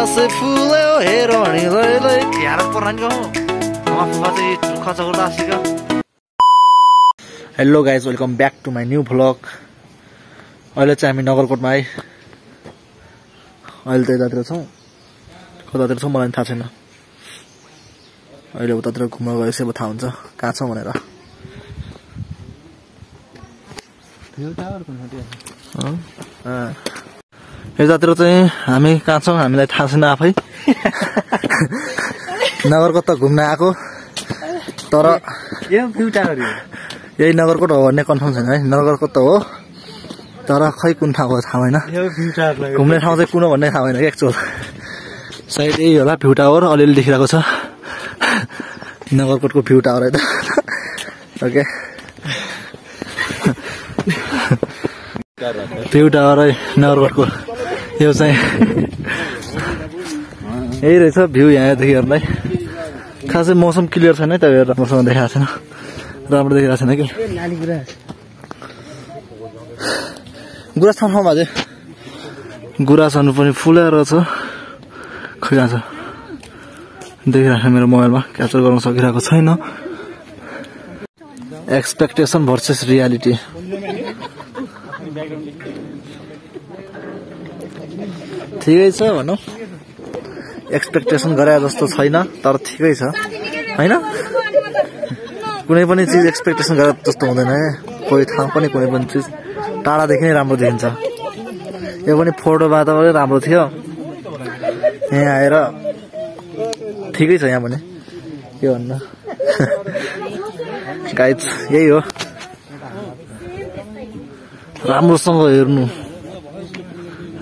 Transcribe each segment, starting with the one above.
गुराँसै फुल्यो हेरणी लैलै यार पर्रानी हो फुफा चाहिँ खर्च गर्दा Asika. Hello guys, welcome back to my new vlog. अहिले चाहिँ हामी नगरकोटमा आए। अहिले त यतातिर छौँ, कतातिर छौँ मलाई थाहा छैन। अहिले उतातिर घुम्न गएपछि अब थाहा हुन्छ कहाँ छौँ भनेर। यतातिर चाहिँ हामी कहाँ छौँ हामीलाई थाहा छैन आफै। नगरकोट त घुम्न आएको, तर यही नगरकोट हो भन्ने कन्फर्म छैन है। नगरकोट त हो, तर खै कुन ठाउँ हो थाहा होइन। घुम्ने ठाउँ चाहिँ कुन हो भन्ने थाहा होइन क्या एक्चुअल। सायद यही होला भ्यू टावर, अलिअलि देखिरहेको छ नगरकोटको भ्यू टावर है त। ओके, भ्यू टावर है नगरकोटको। यो चाहिँ यही रहेछ भ्यू यहाँदेखि हेर्दै। खासै मौसम क्लियर छैन त, राम्रोसँग देखाएको छैन, राम्रो देखिरहेको छैन कि। गुराँस ठाउँ बाजे गुराँसहरू पनि फुलेर छ। खै कहाँ छ देखिरहेको मेरो मोबाइलमा, क्याप्चर गर्न सकिरहेको छैन। Expectation versus reality. ठिकै छ भनौँ, एक्सपेक्टेसन गरे जस्तो छैन तर ठिकै छ होइन। कुनै पनि चिज एक्सपेक्टेसन गरे जस्तो हुँदैन है। कोही ठाउँ पनि कुनै पनि चिज टाढादेखि नै राम्रो देखिन्छ। यो पनि फोटोमा त राम्रो थियो, यहाँ आएर ठिकै छ। यहाँ पनि के भन्नु गाइज, यही हो। राम्रोसँग हेर्नु,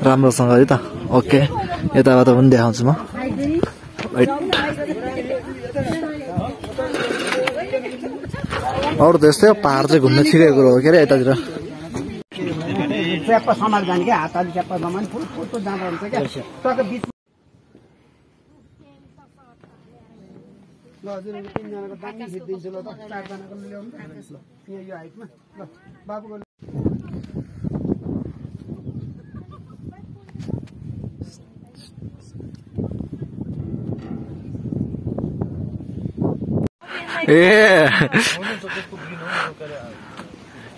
राम्रोसँग है त। ओके, यताबाट पनि देखाउँछु म। अरू त यस्तै हो, पहाड चाहिँ घुम्ने ठिकै कुरो हो के अरे यतातिर।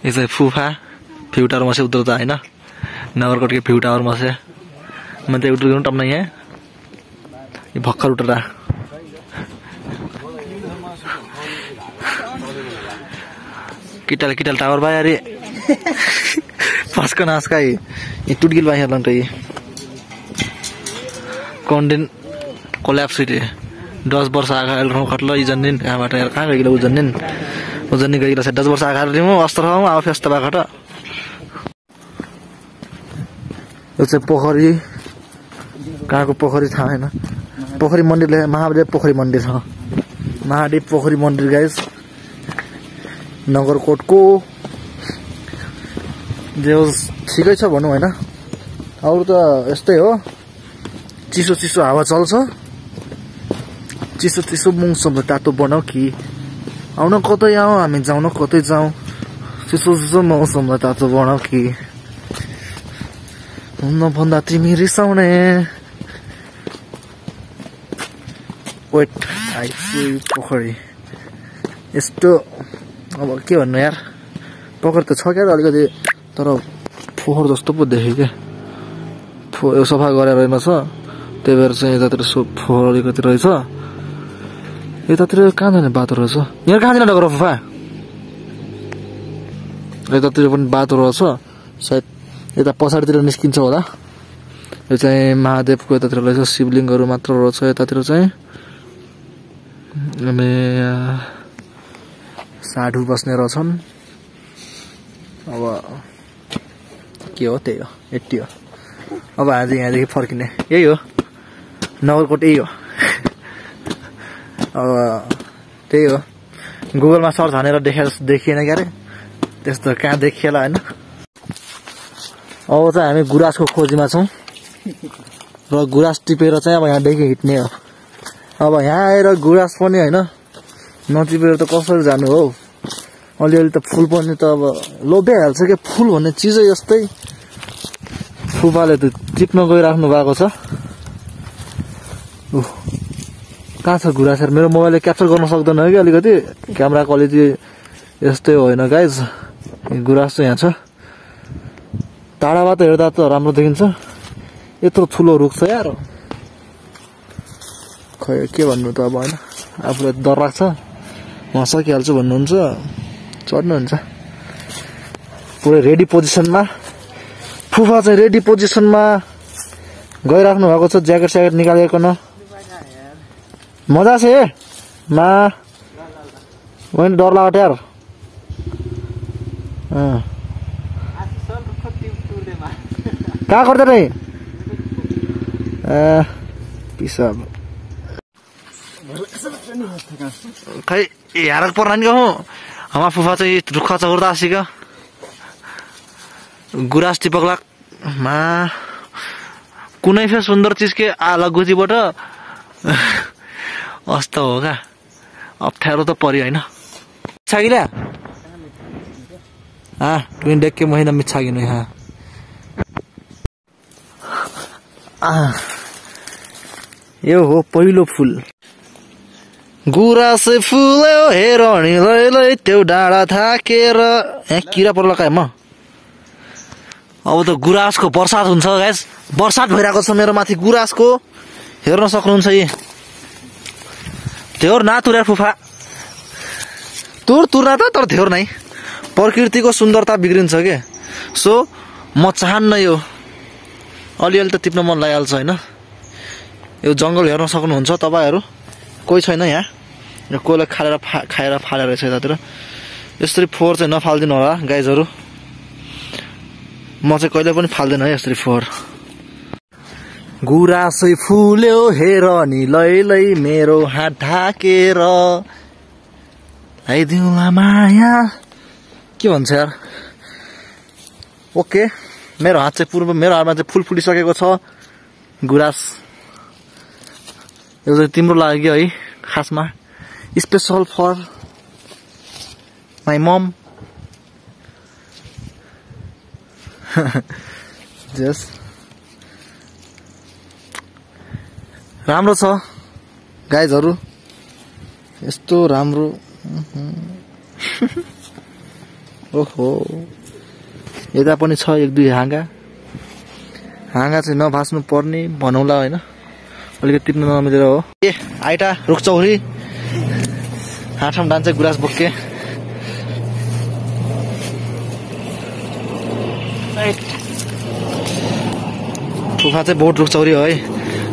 यो चाहिँ फुफा भ्यू टावरमा चाहिँ उत्रता होइन, नगरकोटकै भ्यू टावरमा चाहिँ म त उत्रनु टम्न। यहाँ यो भर्खर उठ्दा किटाल टावर भयो अरे फस्क नास्का ये टुटगिल बाहिर लंट ये कन्डेन कोल्याप्स हुई 10 वर्ष आगा खट्ल इजन्निन कहाँबाट यार कहाँ गइल उजन्नी गइल 10 वर्ष आगा रिमो अस्त्र हौ आउ फेस्ता बाखट यो चाहिँ पोखरी कहाँको पोखरी थाहा हैन। पोखरी मन्दिरले महादेव पोखरी मन्दिर छ। महादेव पोखरी मन्दिर गाइस नगरकोटको जे ठिकै छ भनौं हैन। अरु त यस्तै हो, चिसो चिसो हावा चल्छ, चिसो चिसो मौसम तातो बनाऊ कि आउन कतै आऊ हामी जाउन कतै जाऊ, चिसो चिसो मौसमलाई तातो बनाऊ कि हुन्न भन्दा तिमी रिसाउने। वेट आइपुग्यो पोखरी। यस्तो अब के भन्नु यार, पोखरी त छ क्या अलिकति, तर फोहोर जस्तो पो देखेँ क्या। सफा गरेर रहेछ, त्यही भएर चाहिँ यतातिर फोहोर अलिकति रहेछ। यतातिर कहाँ जाने बाटो रहेछ, यहाँ कहाँ जाने डगर फुफा, यतातिर पनि बाटो रहेछ सायद यता पछाडितिर निस्किन्छ होला। यो चाहिँ महादेवको यतातिर रहेछ, शिवलिङ्गहरू मात्र रहेछ यतातिर चाहिँ। अनि साधु बस्ने रहेछन्। अब के हो त्यही हो, यति हो। अब आज यहाँदेखि फर्किने यही हो, नगरकोट यही हो। अब त्यही हो, गुगलमा सर्च हानेर देखिएन क्यारे, त्यस्तो कहाँ देखिएला होइन। अब चाहिँ हामी गुराँसको खोजीमा छौँ र गुराँस टिपेर चाहिँ अब यहाँदेखि हिँड्ने हो। अब यहाँ आएर गुराँस पनि होइन नटिपेर त कसरी जानु हो। अलिअलि त फुल पनि त अब लोभ्याइहाल्छ क्या, फुल भन्ने चिजै यस्तै। फुपाले त टिप्न गइराख्नु भएको छ, कहाँ छ गुराँस यार मेरो मोबाइलले क्याप्चर गर्न सक्दैन कि अलिकति क्यामेरा क्वालिटी यस्तै होइन गाइज गुराँस चाहिँ यहाँ छ टाढाबाट हेर्दा त राम्रो देखिन्छ यत्रो ठुलो रुख छ यार खै के भन्नु त अब होइन आफूलाई डर लाग्छ म सकिहाल्छु भन्नुहुन्छ चढ्नुहुन्छ पुरै रेडी पोजिसनमा फुफा चाहिँ रेडी पोजिसनमा गइराख्नु भएको छ ज्याकेट स्याकेट निकालिकन मजा छ मा मैले डर लाग्यो यार कहाँ गर्दै नै पिसाब खै यार पर्न नि कहूँ हमारा फुफा चाहिँ रुखा चौरदा आसिका गुराँस टिपकला मा कुनै फेरि सुन्दर चिज के लगुजीबाट अस्त हो क्या अप्ठ्यारो त पर्यो होइन मिच्छा कि ल्या ट्विन डेक के महीना मिच्छा कि नहीं हाँ यो हो पहिलो फुल गुराँस फुल्यो हेरणी लै त्यो डाँडा थाकेर किरा पर्ला काय म अब त गुराँसको बर्सात हुन्छ गाइस बर्सात भइरहेको छ मेरो माथि गुराँसको हेर्न सक्नुहुन्छ यी धेर ना तुर्या फुफा तुर्ना त तर धेर नै प्रकृतिको सुन्दरता बिग्रिन्छ के सो म चाहन्न यो अलिअलि त टिप्न मन लागिहाल्छ होइन यो जङ्गल हेर्न सक्नुहुन्छ तपाईहरु कोही छैन यहाँ कोहीलाई खाएर फालेर रहेछ यतातिर यसरी फोहोर चाहिँ नफाल्दिनु होला गाइजहरु म चाहिँ कहिले पनि फाल्दैन है यसरी फोहोर गुराँसै फुल्यो हेर नि लै मेरो हात ढाकेर आइदिउला माया के भन्छ यार ओके मेरो हात चाहिँ मेरो हातमा चाहिँ फुल फुलिसकेको छ गुराँस यो चाहिँ तिम्रो लागि है खासमा स्पेशल फर माई मम जस राम्रो छ गाइजहरु यस्तो राम्रो ओहो यता पनि छ एक दुई हाँगा चाहिँ नभास्नु पर्ने भनौला हैन अलिकति टिप्न नमिलेर हो ए आइटा रुखचौरी हाठम डान्छ गुराँस बोक्के फुफा चाहिँ बहुत रुखचौरी हो है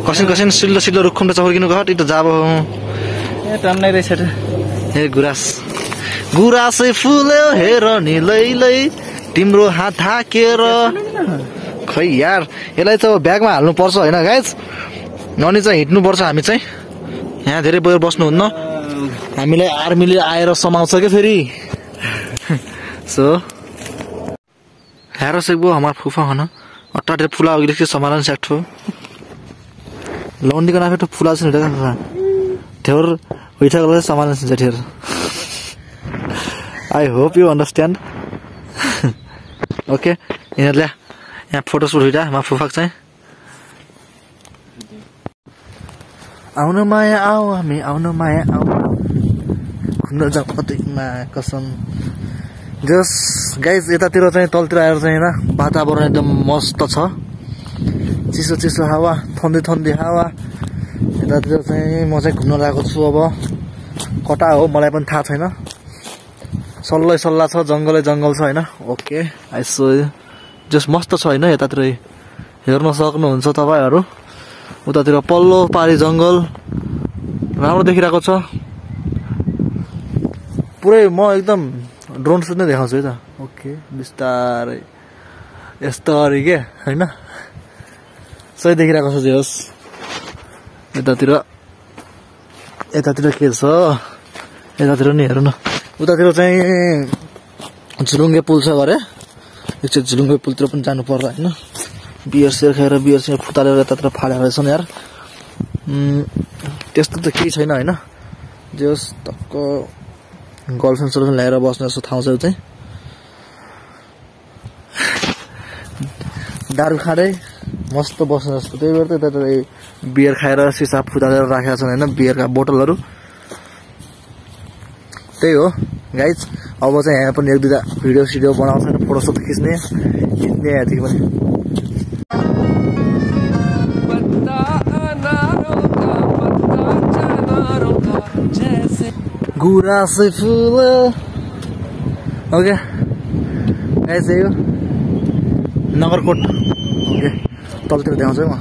कसिन सिल्लो रुखखुम त चौरी किनु घट इतो जाब ए टन्नै रहेछ ए गुराँसै फुल्यो हेर नि लै तिम्रो हात थाकेर खै यार यसलाई त ब्यागमा हाल्नु पर्छ हैन गाइस ननी चाहिँ हिट्नु पर्छ हामी चाहिँ यहाँ धेरै बेर बस्नुहुन्न हामीलाई आर्मीले आएर समाउँछ के फेरि सो हेरो सेक्बो हमार फुफा हन अट्टाटे फुला अगिले के समालन सेक्ठो लौंडी का नाफे तो फुला से निकल रहा थेर वैठा गले समालन से थेर I hope you understand okay यिनीहरुले यहाँ फोटो सुट हुइदा मा फुफाक चाहिँ आउन माया आऊ हामी आउन माया आऊ खुन्न जपतिमा कसम जस गाइस यतातिर चाहिँ तलतिर आएर चाहिँ हैन वातावरण एकदम मस्त छ चिसो हावा ठन्डी हावा यतातिर चाहिँ म चाहिँ घुम्न लागेको छु अब कता हो मलाई पनि थाहा छैन सल्ला छ जंगल छ हैन ओके आई सो जस मस्त छ हैन यतातिर हेर्न सक्नुहुन्छ तपाईहरु उतातिर पल्लो पारी जंगल राम्रो देखिरहेको छ पुरै म एकदम ड्रोन सुट नै देखाउँछु है त ओके बिस्तारै यस्तरी के हैन सही देखिरहेको छ जोस यतातिर के छ यतातिर नि हेर्नु न उतातिर चाहिँ झुलुङ्गे पुल छ गरे एकचोटि झुलुङ्गे पुलतिर पनि जानु पर्ला हैन बियर सेयर खाएर बियर सेयर फुतालेर यतातिर फालेर रहेछन् यार त्यस्तो त केही छैन हैन जोस टक्क गर्लफ्रेन्ड सर्लफ्रेन्ड ल्याएर बस्ने जस्तो ठाउँ चाहिँ दारु खाँदै मस्त बस्नु जस्तो त्यही भएर त बियर खाएर सिसा फुटालेर राखेका छन् हैन बियरका बोतलहरू त्यही हो गाइज अब चाहिँ यहाँ पनि एक दुईटा भिडियो सिडियो बनाउँछ हैन फोटो सोटो खिच्ने यतिकै पनि गुराँसै फुल ओके गाइज यो नगरकोट ओके तलतिर देखाउँछु म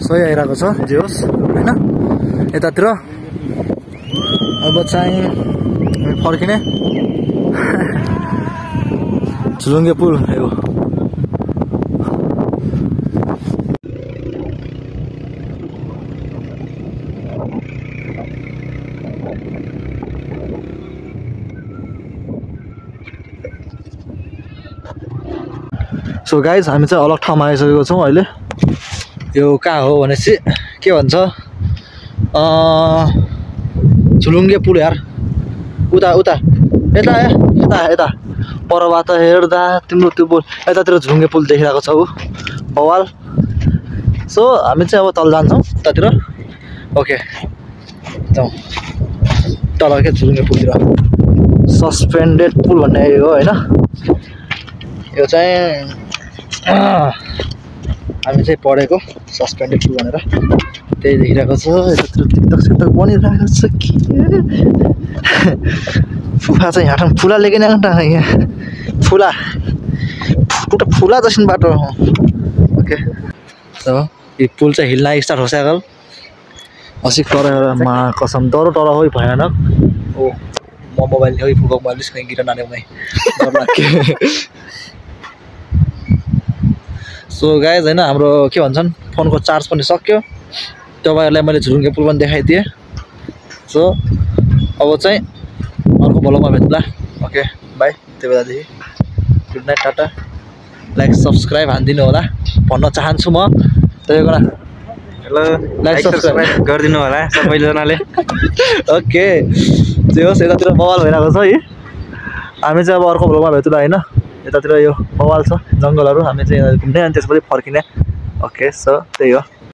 सही आइरहेको छ जे होस् हैन यतातिर अब चाहिँ फर्किने झुलुङ्गे पुल यो सो गाइज हामी चाहिँ अलग ठाउँमा आइसकेको छौँ अहिले यो कहाँ हो भनेपछि के भन्छ झुलुङ्गे पुल यार उता उता यता यता यता परबाट हेर्दा तिम्रो त्यो पुल यतातिर झुलुङ्गे पुल देखिरहेको छ ऊ बवाल सो हामी चाहिँ अब तल जान्छौँ उतातिर ओके जाउँ तल के झुलुङ्गे पुलतिर सस्पेन्डेड पुल भन्ने हो होइन यो चाहिँ हामी चाहिँ पढेको सस्पेन्डेड पुल भनेर त्यही देखिरहेको छ यतातिर टिकटक सिकटक बनिरहेको छ कि फुफा चाहिँ यहाँ फुला लेकिन यहाँ फुला फुला जसिन बाटो ओके सो यो पुल चाहिँ हिल्न स्टार्ट हो स्यागल असी तर मा कसम डरो डर हो भयानक ओ म मोबाइल हो फुको मोबाइल कहीँ गिर नाने डर लाग्यो सो गाइज हैन हाम्रो के भन्छन् फोनको चार्ज पनि सक्यो तपाईहरुलाई मैले झुलुङ्गे पुल पनि देखाइदिएँ सो अब चाहिँ अर्को ब्लगमा भेट्ला ओके बाइ त्यही बेलादेखि good night tata like subscribe हान्दिनु होला भन्न चाहन्छु म त्यही बेला हेलो लाइक सब्स्क्राइब गरिदिनु होला सबैजनाले ओके जे होस् यतातिर बवाल भइरहेको छ है हामी चाहिँ अब अर्को ब्लगमा भेट्ला हैन यतातिर यो बवाल छ जंगलहरु हामी चाहिँ घुम्ने अनि त्यसपछि फर्किने ओके सो त्यही हो